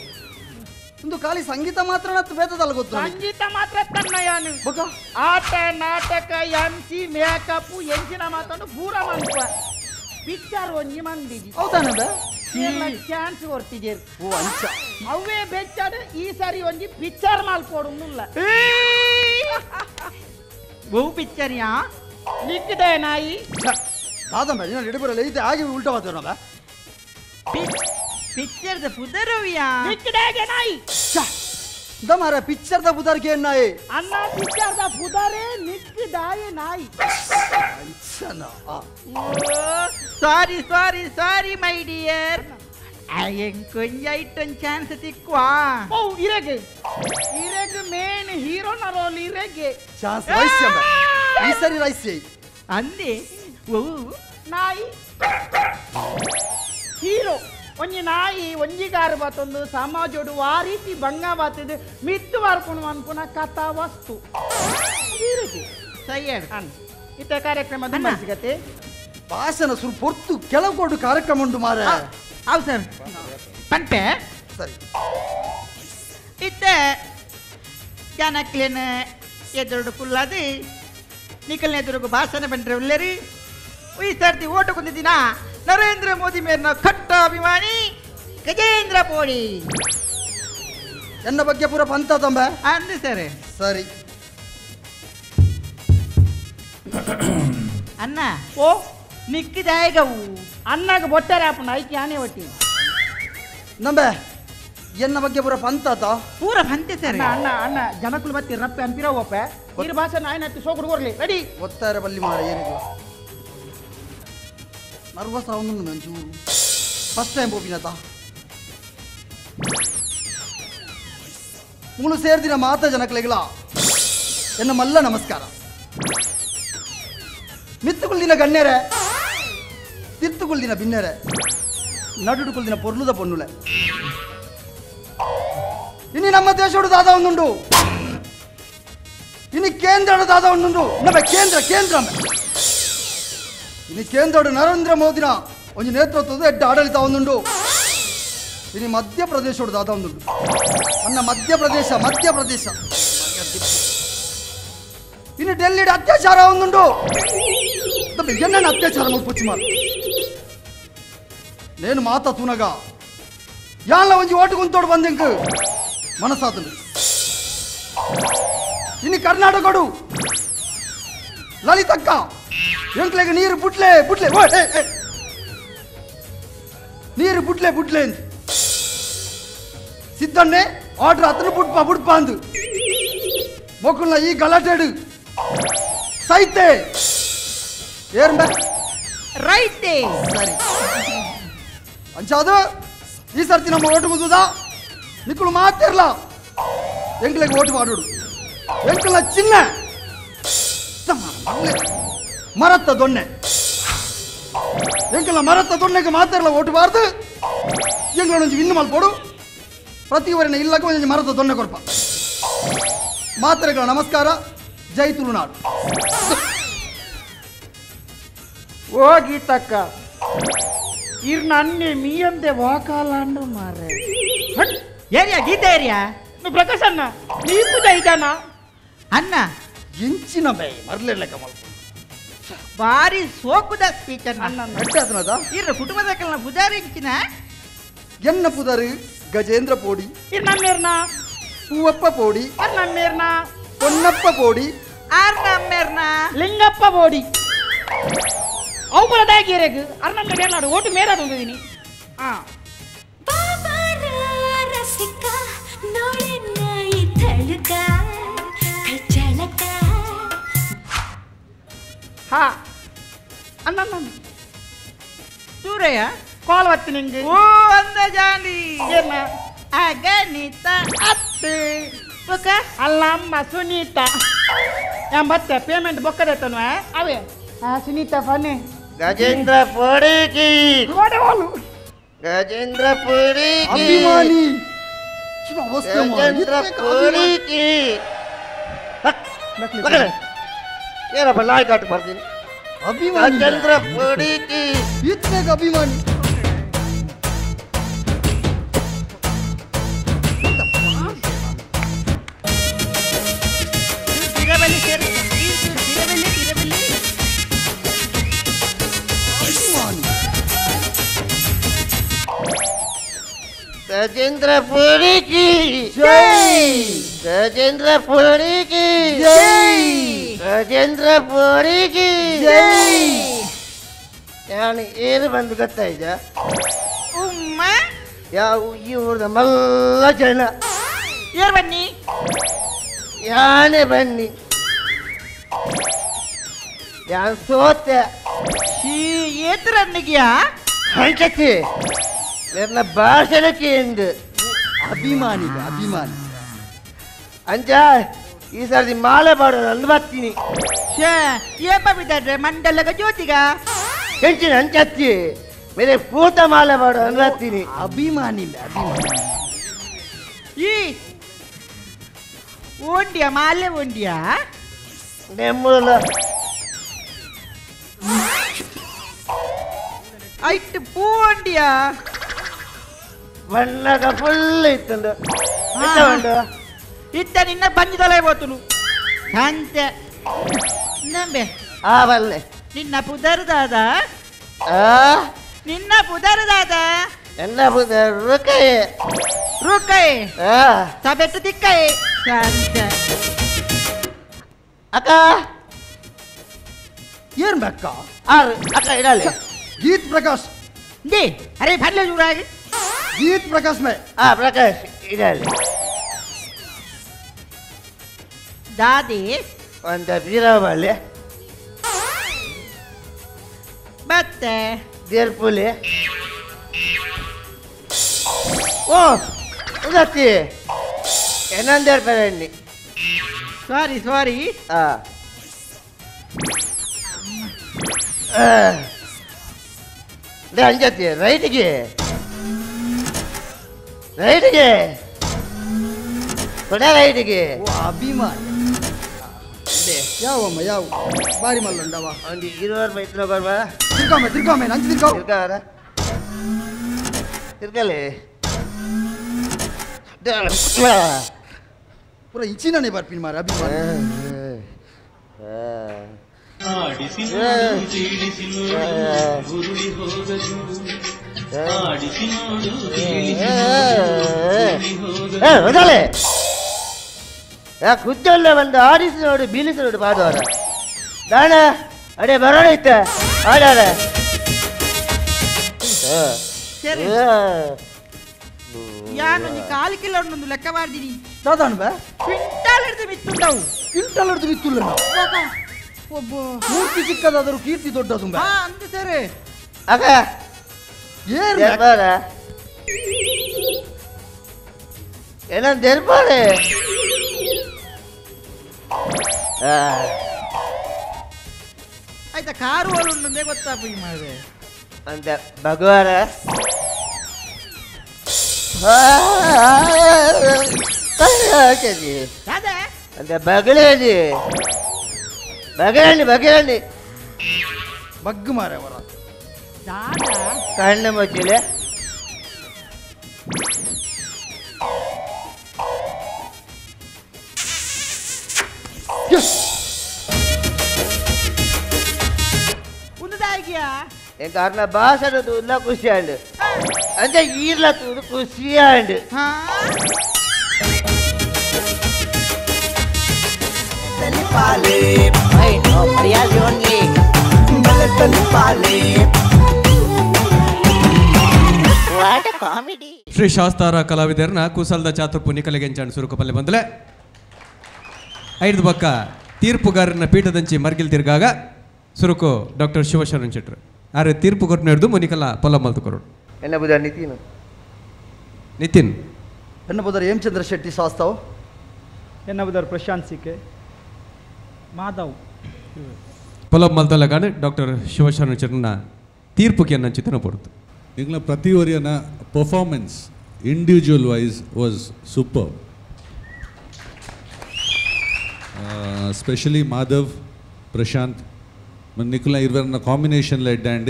ಒಂದು ಖಾಲಿ ಸಂಗೀತ ಮಾತ್ರ ಬೇತದಲ್ಲ ಗೊತ್ತು ಸಂಗೀತ ಮಾತ್ರ ತನ್ನ ಯಾನು ಬಗ್ಗ ಆಟ ನಾಟಕ ಎಂಸಿ ಮೇಕಪ್ ಎಂಚಿನ ಮಾತನ್ನು ಪೂರ ಮನ್ಪ ಪಿಕ್ಚರ್ ಒಂಜಿ ಮಂದಿಜಿ ಹೌದಾನದ ಚಾನ್ಸ್ ಕೊಡ್ತಿದ್ದೀರಿ ಓ ಅಂಚ ಅವೇ ಬೆಚ್ಚಾಡ ಈ ಸಾರಿ ಒಂಜಿ ಪಿಕ್ಚರ್ ಮಾಲ್ಪೋಡುಲ್ಲ ಬಹು ಪಿಕ್ಚರ್ ಯಾ ನಿಕ್ಕದೆ ನಾಯಿ ದಾದಮ್ಮ ನೀನು ಎಡಬರಲ್ಲ ಇದು ಆಗಿ ಉಲ್ಟಾ ಮಾತಾಡೋಣ ಪಿಕ್ಚರ್ the ಪುದರವಿಯಾ ನಿಕ್ಕದಾಗೆ ನಾಯಿ ದಮಾರ ಪಿಕ್ಚರ್ the ಪುದರ್ಗೆ ನಾಯಿ ಅಣ್ಣ ಪಿಕ್ಚರ್ the ಪುದರೇ ನಿಕ್ಕದಾಯ ನಾಯಿ ಅಂಚನ sorry sorry sorry my dear I ಕೊಂಜ ಇಟ್ಟೊಂದು ಚಾನ್ಸ್ ತಿಕ್ವಾ ಓ ಇರೆಗೆ ಇರೆಗೆ ಮೇನ್ ಹೀರೋನ ರೋಲ್ ಇರೆಗೆ ಚಾನ್ಸ್ ರೈಸ್ ಈ ಸರಿ ರೈಸ್ ಅಂದೆ ಓ ನಾಯಿ ಹೀರೋ ಒಂಜಿ ನಾಯಿ ಒಂಜಿಗಾರು ಬಾತೊಂದು ಸಮಾಜೋಡು ಆ ರೀತಿ ಭಂಗ ಬಾತಿದ್ದು ಮಿತ್ತು ಬಾರ್ಕೊಂಡು ಅನ್ಪುನ ಕಥಾ ವಸ್ತು ಈ ರೀತಿ ಸಯ್ಯಾಡು ಅನ್ ಇತ್ತ ಕಾರ್ಯಕ್ರಮ ಸಿಗತ್ತೆ ಭಾಷಣ ಸುರು ಪೊರ್ತು ಕೆಲವು ಕಾರ್ಯಕ್ರಮ ಉಂಟು ಮಾರ ಹೌದು ಸರ್ ಪಂಪೆ ಸರಿ ಇತ್ತ ಜನಕ್ಲೇನ ಎದುರುಡು ಕುಲ್ಲಾದು ನಿಕಲ್ನ ಎದುರುಗು ಭಾಷಣ ಬಂದ್ರೆ ಉಲ್ಲೇರಿ ಈ ಸರ್ತಿ ಓಟು ಕುಂದಿದ್ದೀನ ನರೇಂದ್ರ ಮೋದಿ ಮೇರಿನ ಕಟ್ಟ ಅಭಿಮಾನಿ ಗಜೇಂದ್ರ ಪೋಡಿ ಎನ್ನ ಬಗ್ಗೆ ಪೂರ ಪಂತ ತಂಬ ಅಂದು ಸರ್ ಸರಿ ಅಣ್ಣ ಓ ನಿಕ್ಕಿದಾಯಗವು ಅನ್ನಾಗ ಬೊಟ್ಟಾರೆ ಆಪುಂಡು ಐಕೆ ಆನೆ ಒಟ್ಟಿ ನಂಬೆ ಎನ್ನ ಬಗ್ಗೆ ಪೂರ ಪಂತ ಪೂರ ಪಂತೆ ಸರ್ ಅಣ್ಣ ಅಣ್ಣ ಜನಕುಲು ಬತ್ತಿ ರಪ್ಪೆ ಅನ್ಪಿರೋ ಒಪ್ಪೆ ನೀರು ಭಾಷೆ ನಾಯನ ಹತ್ತಿ ಸೋಕುಡು ಕೊರ್ಲಿ ರೆಡಿ ಒತ್ತಾರೆ ಬಲ್ಲಿ ಮಾರ ಏನಿಲ್ಲ ನರ್ವಸ್ ಅವನು ಮಂಚೂರು ಫಸ್ಟ್ ಟೈಮ್ ಪೋಪಿನತ ಮೂಳು ಸೇರ್ದಿನ ಮಾತ ಜನಕ್ಲೆಗಳ ಎನ್ನ ಮಲ್ಲ ನಮಸ್ಕಾರ ಮಿತ್ತುಕುಲ್ದಿನ ಗಣ್ಯರೆ ತಿತ್ತುಕುಲ್ದಿನ ಬಿನ್ನೆರೆ ನಡುಡುಕುಲ್ದಿನ ಪೊರ್ಲುದ ಪೊನ್ನುಲೆ ಇನ್ನು ನಮ್ಮ ದೇಶೋಡು ದಾದ ಒಂದುಂಡು ಇನ್ನು ಕೇಂದ್ರ ದಾದ ಒಂದುಂಡು ನಮ್ಮ ಕೇಂದ್ರ ಕೇಂದ್ರ ಇನ್ನು ಕೇಂದ್ರ ನರೇಂದ್ರ ಮೋದಿನ ಒಂದು ನೇತೃತ್ವದ ಎಡ್ಡ ಆಡಳಿತ ಒಂದುಂಡು ಇನ್ನು ಮಧ್ಯಪ್ರದೇಶೋಡು ದಾದ ಒಂದುಂಡು ಅನ್ನ ಮಧ್ಯಪ್ರದೇಶ ಮಧ್ಯಪ್ರದೇಶ ಇನ್ನು ಡೆಲ್ಲಿ ಅತ್ಯಾಚಾರ ಒಂದುಂಡು ಎನ್ನ ಅತ್ಯಾಚಾರ ಮಲ್ಪೊಚ್ಚು ಮಾರು నేను మాత తూనగా యాళ్ళ వంచి ఓటుకుంతోడు ಬಂದಿಂకు మనసాతుడు ఇన్ని కర్ణాటకడు లలితక్క ఎంట్లేక నీరు బుట్లే బుట్లే నీరు బుట్లే బుట్లే సిద్ధన్నే ఆర్డర్ అతను బుట్పా బుట్పా అందు మొక్కుల ఈ గలటేడు సైతే ఏర్మే రైతే సరి ಅಂಚಾದು ಈ ಸರ್ತಿ ನಮ್ಮ ಓಟು ಮುದುದಾ ನಿಕ್ಕಳು ಮಾತಿರ್ಲ ಎಂಕ್ಲೆಗೆ ಓಟು ಮಾಡೋಡು ಎಂಕಲ ಚಿನ್ನ ಮರತ್ತ ದೊಣ್ಣೆ ಎಂಕಲ ಮರತ್ತ ದೊಣ್ಣೆಗೆ ಮಾತಿರ್ಲ ಓಟು ಬಾರ್ದು ಎಂಗಳ ಇನ್ನು ಮಲ್ಪೋಡು ಪ್ರತಿಯವರನ್ನ ಇಲ್ಲಕ್ಕೆ ಒಂಜಿ ಮರತ್ತ ದೊಣ್ಣೆ ಕೊರ್ಪ ಮಾತ್ರೆಗಳ ನಮಸ್ಕಾರ ಜೈ ತುಳುನಾಡು ಓ ಗೀತಕ್ಕ ಇರ್ ನನ್ನೆ ಮೀಯಂದೆ ವಾಕಾಲಾಂಡು ಮಾರೆ ಏರಿಯಾ ಗೀತಾ ಏರಿಯಾ ಪ್ರಕಾಶ್ ಅಣ್ಣ ನೀ ಪೂಜಾ ಇದಾನ ಅಣ್ಣ ಎಂಚಿನ ಬೈ ಮರ್ಲಿಲ್ಲ ಕಮಲ್ ಬಾರಿ ಸೋಕುದ ಸ್ಪೀಚ್ ಅಣ್ಣ ಅಡ್ಡಾತನದ ಇರ ಕುಟುಂಬದ ಕಲ್ನ ಪೂಜಾರಿ ಎಂಚಿನ ಎನ್ನ ಪುದರು ಗಜೇಂದ್ರ ಪೋಡಿ ಇರ್ ನಮ್ಮೇರ್ನ ಪೂವಪ್ಪ ಪೋಡಿ ಅರ್ ನಮ್ಮೇರ್ನ ಪೊನ್ನಪ್ಪ ಪೋಡಿ ಆರ್ ನಮ್ಮೇರ್ನ ಲಿಂಗಪ್ಪ ಪೋಡಿ ಅವು ಬರದಾಗಿರೇಗು ಅರ್ ನಮ್ಮ ಮೇರ್ನಾಡು ಓಟು ಮೇರಾದ ಒಂದಿದ್ದೀನಿ ಆ ರಸಿಕ ನೋಡೆನ್ನ ಈ ತಳುಕ ಕೈ ಚಳಕ ಹಾ ಅಣ್ಣ ಸೂರಯ್ಯ ಕಾಲ್ ಬತ್ತಿ ನಿಂಗೆ ಓ ಅಂದ ಜಾಲಿ ಏನ ಅಗಣಿತ ಅತ್ತೆ ಬೊಕ್ಕ ಅಲ್ಲಮ್ಮ ಸುನೀತಾ ಮತ್ತೆ ಪೇಮೆಂಟ್ ಬೊಕ್ಕದೈತನು ಅವೇ ಆ ಸುನೀತಾ ಫನೆ ಗಜೇಂದ್ರ ಪೋಡಿಕಿ ಓಡೋಲು ಗಜೇಂದ್ರ ಪೋಡಿಕಿ ಅಭಿಮಾನಿ ಗಜೇಂದ್ರ ಪೋಡಿಕಿ ಏನಪ್ಪ ನಾಯಿ ಕಾಟ ಬರ್ತೀನಿ ಅಭಿಮಾನಿ ಗಜೇಂದ್ರ ಪೋಡಿಕಿ ಇತ್ನೇಗ ಅಭಿಮಾನಿ ತಿರಬಲ್ಲಿ ಸೇರಿ ತಿರಬಲ್ಲಿ ತಿರಬಲ್ಲಿ ಗಜೇಂದ್ರ ಪೋಡಿಕಿ ಜೈ ಗಜೇಂದ್ರ ಪೋಡಿಕಿ ಜೈ ಗಜೇಂದ್ರ ಪೋಡಿಕಿ ಜೈ ನಾನು ಏನು ಬಂದು ಗೊತ್ತಾಯ್ತ ಉಮ್ಮ ಯಾವ ಈ ಊರದ ಮಲ್ಲ ಜನ ಏರ್ ಬನ್ನಿ ಯಾನೆ ಬನ್ನಿ ಯಾನ್ ಸೋತೆ ಶೀ ಏತ್ರನ್ನಿಗ್ಯಾ ಹಂಚತಿ ನನ್ನ ಭಾಷಣಕ್ಕೆ ಎಂದು ಅಭಿಮಾನಿ ಅಭಿಮಾನಿ ಅಂಚ ಈ ಸರ್ತಿ ಮಾಲೆ ಪಾಡೋದು ಅಂದು ಬರ್ತೀನಿ. ಶೇ ಏಪ ಬಿದ್ದಾಡ್ರೆ ಮಂಡಲಗ ಜ್ಯೋತಿಗ ಹೆಂಚಿನ ಅಂಚತ್ತಿ ಮೇರೆ ಪೂತ ಮಾಲೆ ಪಾಡೋದು ಅಂದು ಬರ್ತೀನಿ. ಅಭಿಮಾನಿ ಅಭಿಮಾನಿ. ಈ ಓಂಡಿಯ ಮಾಲೆ ಓಂಡಿಯ ನೆಮ್ಮಲ ಐಟ್ ಪೂ ಓಂಡಿಯ ಬಣ್ಣಗ ಫುಲ್ ಇತ್ತಂದು ಇತ್ತ ನಿನ್ನ ಬಂಜಿ ತೊಲೆ ಬೋತುನು ಅಂತೆ ನಂಬೆ ಆ ಬಲ್ಲೆ. ನಿನ್ನ ಪುದರ್ದಾದ ನಿನ್ನ ಪುದರ್ದಾದ ಎಲ್ಲ ಪುದರ್ ರುಕಾಯೆ ರುಕಾಯೆ ಸಬೆಟ್ಟು ತಿಕ್ಕಾಯೆ ಶಾಂತ. ಅಕ್ಕ ಏನ್ ಅಕ್ಕ ಆರು ಅಕ್ಕ ಇಡಲೆ ಗೀತ್ ಪ್ರಕಾಶ್ they ಅರೆ ಭರ್ಲೆ ಜೂರಾಗಿ ಗೀತ್ ಪ್ರಕಾಶ್ ಮೇ ಆ ಪ್ರಕಾಶ್ ಇಡಲೆ ದಾದಿ ಒಂದ ಬೀರಬಾಲೆ ಮತ್ತೆ ದೇರ್ಪುಲೆ ಓ ಉದತ್ತಿ ಏನಂದೇರ್ಪೆಣ್ಣಿ. ಸಾರಿ ಸಾರಿ. ಅಂಜತ್ತಿ ರೈಟ್ಗೆ ರೈಟ್ಗೆ ಕೊಡ ರೈಟ್ಗೆ. ಅಭಿಮಾನಿ ಯಾವಮ್ಮ ಯಾವ ಬಾರಿ ಮಲ್ಲುಂಡವ ಒಂದು ಇರುವರು ಮೈತ್ರ ಬರ್ಬ ತಿರ್ಕಾಮೆ ತಿರ್ಕಾಮೆ ನಂಚು ತಿರ್ಕೋ ತಿರ್ಕಾರ ತಿರ್ಕಲೆ ಪೂರ ಇಚಿನೇ ಬರ್ಪಿನ ಮಾರ ಅಭಿಮಾನಿ. ಮೊದಲೇ ಕುಚ್ಚಲ್ಲ ಬಂದು ಆಡಿಸಿ ನೋಡು ಬೀಳಿಸಿ ನೋಡು ಪಾದವರ ದಾಣ ಅಡೆ ಬರೋಣ ಇತ್ತ ಆಡಾರ. ಯಾನು ಕಾಲು ಕಿಲೋ ಒಂದು ಲೆಕ್ಕ ಮಾಡ್ತೀನಿ. ದಾದಾಣ ಬೇ ಕ್ವಿಂಟಾಲ್ ಹಿಡಿದು ಮಿತ್ತುಂಡವು. ಕ್ವಿಂಟಾಲ್ ಹಿಡಿದು ಮಿತ್ತುಲ್ಲ ಒಬ್ಬ ಮೂರ್ತಿ ಚಿಕ್ಕದಾದರೂ ಕೀರ್ತಿ ದೊಡ್ಡದು. ಹಾ ಅಂದು ಸರ್. ಅಕ್ಕ ಏನು ಏನಂತ ಹೇಳ್ಬಾರೆ ಆಯ್ತಾ ಕಾರು ಉಂಟಂದೇ ಗೊತ್ತಾಪ ಈ ಮಾಡಿದೆ ಅಂತ ಭಗವಾನ ಅಂತ ಬಗಳೇನಿ ಬಗರಣಿ ಬಗರಣಿ ಬಗ್ಗು ಮಾರವರ ಕಣ್ಣು ಮುಚ್ಚಿಲೆ ಕಾರಣ ಭಾಷಣ ತೂಲ ಖುಷಿ ಆಂಡ್ ಅಂಚ ಈರ್ಲ ತೂದು ಖುಷಿ ಆಂಡ್. ಶ್ರೀ ಶಾಸ್ತಾರ ಕಲಾವಿದರನ್ನ ಕುಸಲ್ದ ಚಾತುರ್ಪು ನಿಕಲೆಗೆಂಚಾಣ್ ಸುರುಕಪಲ್ಲೆ ಬಂದಲೆ ಐದು ಬಕ್ಕ ತೀರ್ಪುಗಾರನ ಪೀಠದಂಚಿ ಮರ್ಗಿಲ್ ತಿರ್ಗಾಗ ಸುರುಕು ಡಾಕ್ಟರ್ ಶಿವಶರಣ್ ಶೆಟ್ರು ಆರೆ ತೀರ್ಪು ಕೊಟ್ಟು ಹಿಡಿದು ಮುನಿಕಲ ಪೊಲ ಮಲ್ತುಕೊರು. ಎನ್ನ ಬುಧ ನಿತಿನ್ ನಿತಿನ್ ಎನ್ನ ಬುಧರ್ ಹೇಮಚಂದ್ರ ಶೆಟ್ಟಿ ಶಾಸ್ತಾವ್ ಎನ್ನ ಬುಧರ್ ಪ್ರಶಾಂತ್ ಸಿಕೆ ಮಾಧವ್ ಪೊಲ ಮಲ್ತಲಗಾನೆ ಡಾಕ್ಟರ್ ಶಿವಶರಣ್ ಶೆಟ್ಟರ್ನ ತೀರ್ಪುಗೆ ನನ್ನ ಚಿತ್ರಣ ಪೊಡ್ತು. ಈಗಲ ಪ್ರತಿ ಒರಿಯನ performance individual wise was super. Specially Madhav Prashanth Nikhila ಇರ್ವರನ್ನ combination LED and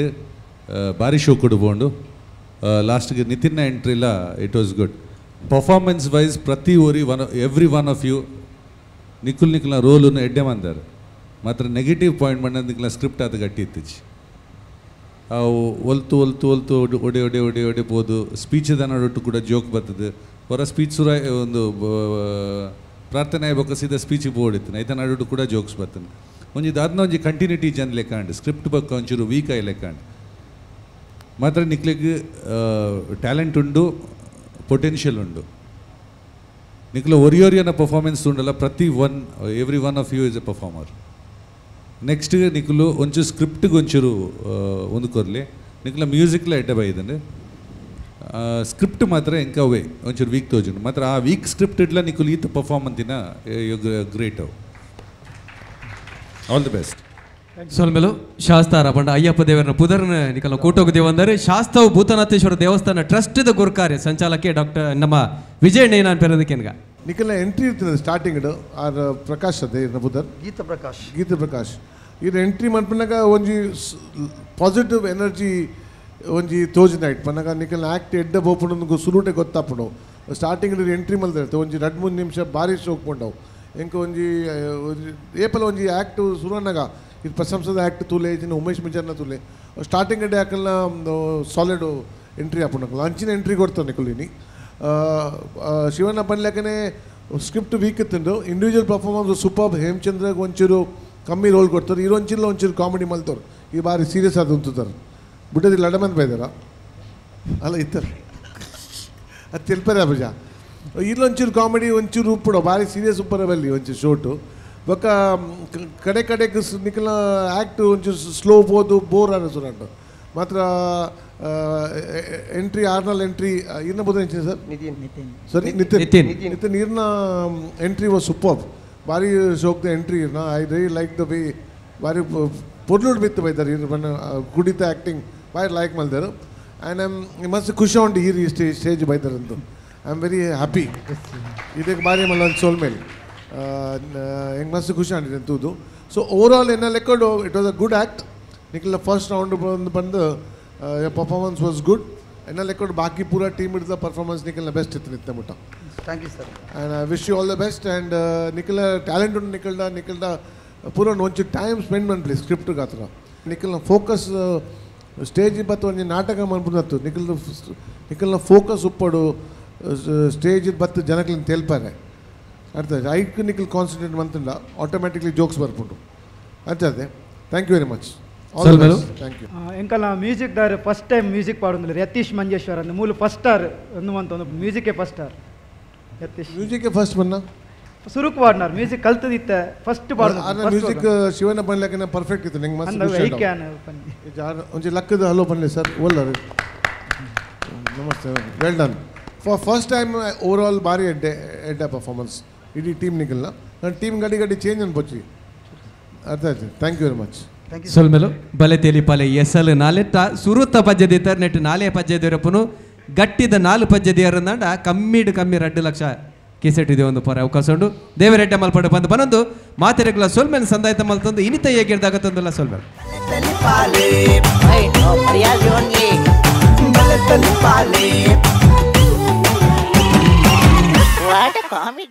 ಭಾರಿ ಶೋ ಕೊಡ್ಬೋದು. ಲಾಸ್ಟ್ಗೆ ನಿತಿನ್ನ ಎಂಟ್ರಿಲ್ಲ it was good. Performance wise ಪ್ರತಿ ಒರಿ one every one of you Nikhil ನಿಖಿಲ್ನ ರೋಲನ್ನು ಎಡ್ಡೆ ಮಂದಾರೆ. ಮಾತ್ರ ನೆಗೆಟಿವ್ ಪಾಯಿಂಟ್ ಮಣ್ಣ ನಿಖಿಲ್ನ ಸ್ಕ್ರಿಪ್ಟ್ ಅದು ಗಟ್ಟಿ ಇತ್ತೀಚೆ ಅವು ಒಲ್ತು ಒಲ್ತು ಒಲ್ತು ಒಡೆ ಒಡೆ ಒಡೆ ಒಡೆ ಪೋದು ಸ್ಪೀಚ್ ದನೊಟ್ಟು ಕೂಡ ಜೋಕ್ ಬರ್ತದೆ. ಹೊರ ಸ್ಪೀಚ್ ಸುರ ಒಂದು ಪ್ರಾರ್ಥನೆ ಬೊಕ್ಕ ಸೀದಾ ಸ್ಪೀಚಿಗೆ ಬೋಡಿತ್ತು ಐತ ನಡುಟು ಕೂಡ ಜೋಕ್ಸ್ ಬರ್ತದೆ. ಒಂಜಿ ದಾದ್ನ ಒಂಜಿ ಕಂಟಿನ್ಯೂಟಿ ಜನ ಲೆಕ್ಕಾಂಡು ಸ್ಕ್ರಿಪ್ಟ್ ಬೊಕ್ಕ ಒಂಚೂರು ವೀಕ್ ಆಗಿ ಲೆಕ್ಕಾಂಡು. ಮಾತ್ರ ನಿಕ್ಲೆಗ್ ಟ್ಯಾಲೆಂಟ್ ಉಂಡು ಪೊಟೆನ್ಷಿಯಲ್ ಉಂಡು. ನಿಕ್ಲ ಒರಿಯೋರಿಯನ ಪರ್ಫಾರ್ಮೆನ್ಸ್ ಉಂಡಲ್ಲ ಪ್ರತಿ one every one of you is a performer. Next ನಿಕ್ಲು ಒಂಚೂರು ಸ್ಕ್ರಿಪ್ಟ್ಗೆ ಒಂಚೂರು ಹೊಂದ್ಕೊರ್ಲಿ. ನಿಕ್ಲ ಮ್ಯೂಸಿಕ್ಲ ಎಡ್ಡೆ ಬೈದಂಡೆ ಸ್ಕ್ರಿಪ್ಟ್ ಮಾತ್ರ ಎಂಕ ಅವೇ ಒಂಚೂರು ವೀಕ್ ತೋಜುಂಡು ಮಾತ್ರ ಆ ವೀಕ್ ಸ್ಕ್ರಿಪ್ಟ್ ಇಡ್ಲ ನಿಕುಲು ಈತ ಪರ್ಫಾರ್ಮ್ ಅಂತಿನ ಗ್ರೇಟ್ ಅವು. All the best. ಸೊಲ್ಮೆಲು ಶಾಸ್ತಾರ ಪಂಡ ಅಯ್ಯಪ್ಪ ದೇವರನ ಪುದರ್ನ ನಿಕಲ ಕೂಟೋಗ ದೇವಂದರೆ ಶಾಸ್ತಾವು ಭೂತನಾಥೇಶ್ವರ ದೇವಸ್ಥಾನ ಟ್ರಸ್ಟ್ ಗುರುಕಾರ್ಯ ಸಂಚಾಲಕೆ ಡಾಕ್ಟರ್ ನಮ್ಮ ವಿಜಯ ನೇನಾನ್ ಪೆರದಕ್ಕೇನ್ಗ ನಿಕಲ ಎಂಟ್ರಿ ಇರ್ತದೆ ಸ್ಟಾರ್ಟಿಂಗ್ ಆರ್ ಪ್ರಕಾಶ್ ಅದೇ ಇರ್ನ ಪುದರ್ ಗೀತಾ ಪ್ರಕಾಶ್. ಗೀತಾ ಪ್ರಕಾಶ್ ಇದು ಎಂಟ್ರಿ ಮನ್ಪನಾಗ ಒಂಜಿ ಪಾಸಿಟಿವ್ ಎನರ್ಜಿ ಒಂಜಿ ತೋಜಿನ ಐಟ್ ಪನ್ನಗ ನಿಕಲ್ನ ಆ್ಯಕ್ಟ್ ಎಡ್ಡ ಬೋಪುಂಡು ಸುರುಟೆ ಗೊತ್ತಾಪುಂಡು. ಸ್ಟಾರ್ಟಿಂಗ್ ಎಂಟ್ರಿ ಮಲ್ದಿರುತ್ತೆ ಒಂಜಿ 2-3 ನಿಮಿಷ ಭಾರಿ ಶೋಕ್ ಪಂಡವು ಎಂಕ ಒಂಜಿ ಏಪಲ ಒಂಜಿ ಆ್ಯಕ್ಟ್ ಸುರುವನ್ನಾಗ ಇದು ಪ್ರಶಂಸದ ಆ್ಯಕ್ಟ್ ತೂಲೆ ಇನ್ನು ಉಮೇಶ್ ಮಿಜರ್ನ ತೂಲೆ ಸ್ಟಾರ್ಟಿಂಗ್ ಅಡ್ಡೆ ಆಕಲ್ನ ಸಾಲಿಡ್ ಎಂಟ್ರಿ ಆಪುಂಡು ಅಂಚಿನ ಎಂಟ್ರಿ ಕೊಡ್ತಾರೆ ನಿಕುಲಿನಿ. ಶಿವಣ್ಣ ಪನ್ಲೆಕ್ಕನೆ ಸ್ಕ್ರಿಪ್ಟ್ ವೀಕ್ ಇತ್ತುಂಡು ಇಂಡಿವಿಜುವಲ್ ಪರ್ಫಾರ್ಮೆನ್ಸ್ ಸೂಪರ್. ಹೇಮಚಂದ್ರಗೆ ಒಂಚೂರು ಕಮ್ಮಿ ರೋಲ್ ಕೊಡ್ತಾರೆ, ಈ ಒಂಚಿಲ್ಲ ಒಂಚೂರು ಕಾಮಿಡಿ ಮಲ್ತವ್ರು ಈ ಬಾರಿ ಸೀರಿಯಸ್ ಆದ ಉಂಟುತ್ತಾರೆ ಬಿಟ್ಟದಿ ಲಡಮನ್ ಬೈದಾರ ಅಲ್ಲ ಇತ್ತಾರೆ ಅದು ತಿಳ್ಪರೆ ಅಬಜ ಇಲ್ಲೊಂಚೂರು ಕಾಮಿಡಿ ಒಂಚೂರು ಉಪ್ಪುಡು ಭಾರಿ ಸೀರಿಯಸ್ ಉಪ್ಪರ ಬಲ್ಲಿ ಒಂಚೂರು ಶೋಟು ಬೊಕ್ಕ ಕಡೆ ಕಡೆಗೆ ನಿಕಲ ಆ್ಯಕ್ಟ್ ಒಂಚೂರು ಸ್ಲೋ ಬೋದು ಬೋರ್ ಅನ್ನಿಸುರಂಟು ಮಾತ್ರ ಎಂಟ್ರಿ ಆರ್ನಲ್ ಎಂಟ್ರಿ ಇರ್ನ ಬೋಧ ಸರ್ ನಿತಿನ್ ನಿತಿನ್ ಸರಿ ನಿತಿನ್ ನಿತಿನ್ ಇರ್ನ ಎಂಟ್ರಿ ವಾಸ್ ಸೂಪರ್ ಭಾರಿ ಶೋಕ್ದ ಎಂಟ್ರಿ ಇರ್ನ. I really like the way ಭಾರಿ ಪೊರ್ಲುಡ್ ಬಿತ್ತು ಬೈದಾರೆ ಇರ್ ಬಣ್ಣ ಕುಡಿತ ಆ್ಯಕ್ಟಿಂಗ್ ಭಾರಿ ಲೈಕ್ ಮಲ್ದಾರು. ಆ್ಯಂಡ್ I'm ಮಸ್ತ್ ಖುಷಿ ಉಂಟು ಈ stage ಬೈದಾರಂತು. I am very happy ಇದಕ್ಕೆ ಭಾರಿ ಮಲ್ಲ ಸೋಲ್ ಮೇಲೆ ಹೆಂಗೆ ಮಸ್ತ್ ಖುಷಿ ಆಗಿದೆ ತೂದು. ಸೊ ಓವರ್ ಆಲ್ ಎನ್ನ ಲೆಕ್ಕಡು it was a good act. Nikhil first round ಬಂದು ಬಂದು ಪರ್ಫಾರ್ಮೆನ್ಸ್ ವಾಸ್ ಗುಡ್. ಎನ್ನ ಲೆಕ್ಕಡು ಬಾಕಿ ಪೂರಾ ಟೀಮ್ ಹಿಡಿದ ಪರ್ಫಾರ್ಮೆನ್ಸ್ ನಿಖಿಲ್ನ ಬೆಸ್ಟ್ ಇತ್ತು ನಿತ್ಯ ಮುಟ್ಟ. Thank you sir. And I wish you all the best. And Nikhil talent ಉಂಟು ನಿಖಿಲ್ದ ನಿಖಿಲ್ದ ಪೂರ ಒಂಚೂರು ಟೈಮ್ ಸ್ಪೆಂಡ್ ಮನ್ಪ್ಲಿ ಸ್ಕ್ರಿಪ್ಟ್ ಗಾತ್ರ ನಿಖಿಲ್ನ ಫೋಕಸ್ ಸ್ಟೇಜ್ ಬತ್ತು ಒಂಜಿ ನಾಟಕ ಮನ್ಪುನತ್ತು ನಿಖಿಲ್ದ ನಿಖಿಲ್ನ ಫೋಕಸ್ ಉಪ್ಪಡು ಸ್ಟೇಜ್ ಬತ್ತು ಜನಕ್ಲಿನ ತೇಲ್ಪಾರೆ ಅರ್ಥ ಆಯ್ತು. ಐಕ್ ನಿಖಿಲ್ ಕಾನ್ಸಂಟ್ರೇಟ್ ಮಂತುಂಡ ಆಟೋಮ್ಯಾಟಿಕ್ಲಿ ಜೋಕ್ಸ್ ಬರ್ಪುಂಡು ಅರ್ಥ ಅದೇ. Thank you very much. Thank you. ಎಂಕಲ್ನ music ದಾರ್ ಫಸ್ಟ್ ಟೈಮ್ ಮ್ಯೂಸಿಕ್ ಪಾಡೊಂದುಲ್ಲೆರ್ ಯತೀಶ್ ಮಂಜೇಶ್ವರ ಅಂದ್ ಮೂಲು ಫಸ್ಟ್ ಸ್ಟಾರ್ ಅಂದು ಮಂತೊಂದು ಮ್ಯೂಸಿಕೇ first star Yatish music first ಬನ್ನ ಸುರುಕ್ ಪಾಡ್ನಾರ್ ಮ್ಯೂಸಿಕ್ ಕಲ್ತದಿತ್ತ ಫಸ್ಟ್ ಪಾಡ್ದು ಮ್ಯೂಸಿಕ್ ಶಿವನ ಪನ್ಲೆಕ್ಕನೆ ಪರ್ಫೆಕ್ಟ್ ಇತ್ತು ನಿಂಗೆ ಮಸ್ತ್ ಖುಷಿ ಆಯ್ತು. ಒಂಜಿ ಲಕ್ಕದ ಹಲೋ ಪನ್ಲೆ ಸರ್ ಓಲ್ಲರ್ namaste well done for first time overall ಭಾರಿ ಎಡ್ಡೆ ಎಡ್ಡೆ ಪರ್ಫಾರ್ಮೆನ್ಸ್ ಇಡೀ ಟೀಮ್ ನಿಖಿಲ್ನ ನನ್ನ ಟೀಮ್ ಗಡಿ ಗಡಿ ಚೇಂಜ್ ಅನ್ಪೊಚ್ಚಿ ಅರ್ಥ ಆಯ್ತು. Thank you very much. ಸೊಲ್ಮೆಲು ಬಲೆ ತೇಲಿಪಾಲೆ ಎಸಲು ನಾಲೆಟ್ಟ ಸುರುತ್ತ ಪಜ್ಜದ ನೆಟ್ಟು ನಾಲೆ ಪಜ್ಜದಿರಪ್ಪನು ಗಟ್ಟಿದ 4 ಪಜ್ಜದಿಯರಂದಾಂಡ ಕಮ್ಮಿಡು ಕಮ್ಮಿ 2 ಲಕ್ಷ ಕೆಸೆಟ್ ಇದೆ ಒಂದು ಪರ ಅವಕಾಶ ಉಂಟು. ದೇವರೆಡ್ಡ ಮಲ್ಪಡು ಬಂದು ಬನೊಂದು ಮಾತೆರೆಗಳ ಸೊಲ್ಮೆಲ್ ಸಂದಾಯತ ಮಲ್ತಂದು ಇನಿತ ಹೇಗಿರ್ದಾಗತ್ತೊಂದಲ್ಲ ಸೊಲ್ಮೆಲ್. What a comedy.